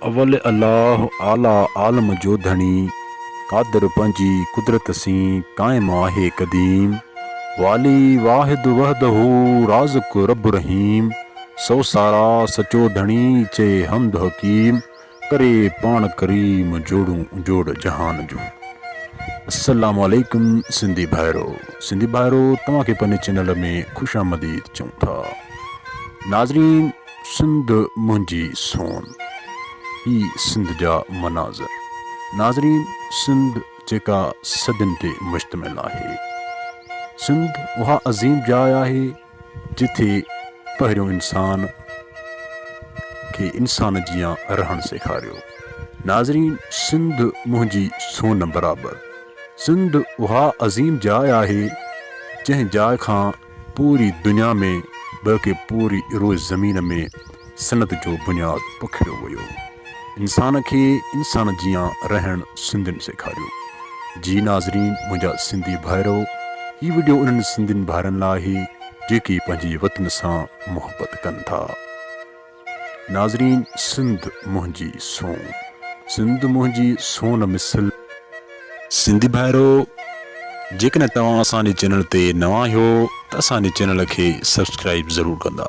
اول الله اعليٰ عالم جو ڌڻي، قادر پنهنجي قدرت سين قائم آهي قديم، والي واحد وحده رازق رب رحيم، سو سارا سچو ڌڻي چئي حمد حڪيم، ڪري پاڻ ڪريم جوڙون جوڙ جهان جون. السلام عليڪم سنڌي ڀائرو سنڌي ڀائرو توهان کي پنهنجي چينل ۾ خوش آمديد چئون ٿا ناظرين سنڌ منهنجي سون، هي سنڌ جا مناظر. ناظرين سنڌ جيڪا صدين تي مشتمل آهي. سنڌ اها عظيم جاء آهي جتي پهريون انسان کي انسان جيان رهڻ سيکاريو. ناظرين سنڌ منهنجي سون برابر. سنڌ اها عظيم جاء آهي جنهن جاء کان پوري دنيا ۾ بلڪه پوري روء زمين ۾ صنعت جو بنياد پکيڙيو ويو. انسان کي انسان جيان رهڻ سنڌين سيکاريو. جي ناظرين منهنجا سنڌي ڀائرو هي وڊيو انهن سنڌين ڀائرن لاء آهي جيڪي پنهنجي وطن سان محبت ڪن ٿا. ناظرين سنڌ منهنجي سون سنڌ منهنجي سون مثل. سنڌي ڀائرو جيڪڏهن توهان اسان جي چينل تي نوان آهيو ته اسان جي چينل کي سبسڪرائيب ضرور ڪندا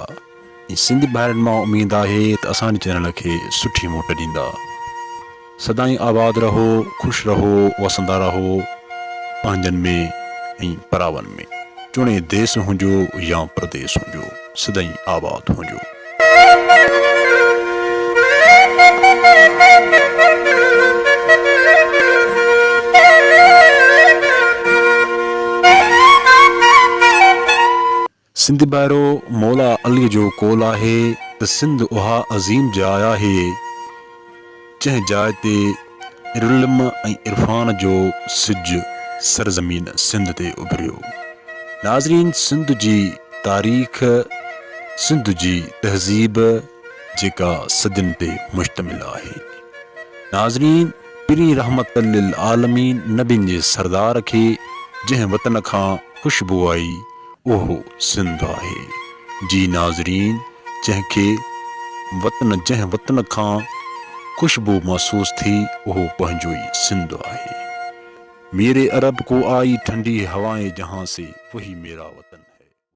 ۽ سنڌي ڀائرن مان اميد آهي ته اسان جي چينل کي سٺي موٽ ڏيندا سدائين آباد رهو خوش رهو وسندا رهو پنهنجن ۾ ۽ پراون ۾ چوڻي ديس هجو يا پرديس هجو سدائين آباد هجو. سنڌ ڀائرو مولا علي جو قول آهي ته سنڌ اها عظيم جاء آهي جنهن جاء تي علم ۽ عرفان جو سج سرزمين سنڌ تي اڀريو. ناظرين سنڌ جي تاريخ، سنڌ جي تهذيب جيڪا صدين تي مشتمل آهي. ناظرين پرين رحمت للعالمين نبين جي سردار کي جنهن وطن کان خوشبو آئي اهو سنڌ آهي. جي ناظرين جنهن کي وطن جنهن وطن کان خوشبو محسوس ٿي اهو پنهنجو ئي سنڌ آهي. ميري عرب ڪو آئي ٺنڊي هوائين جهان سي وهي ميرا وطن.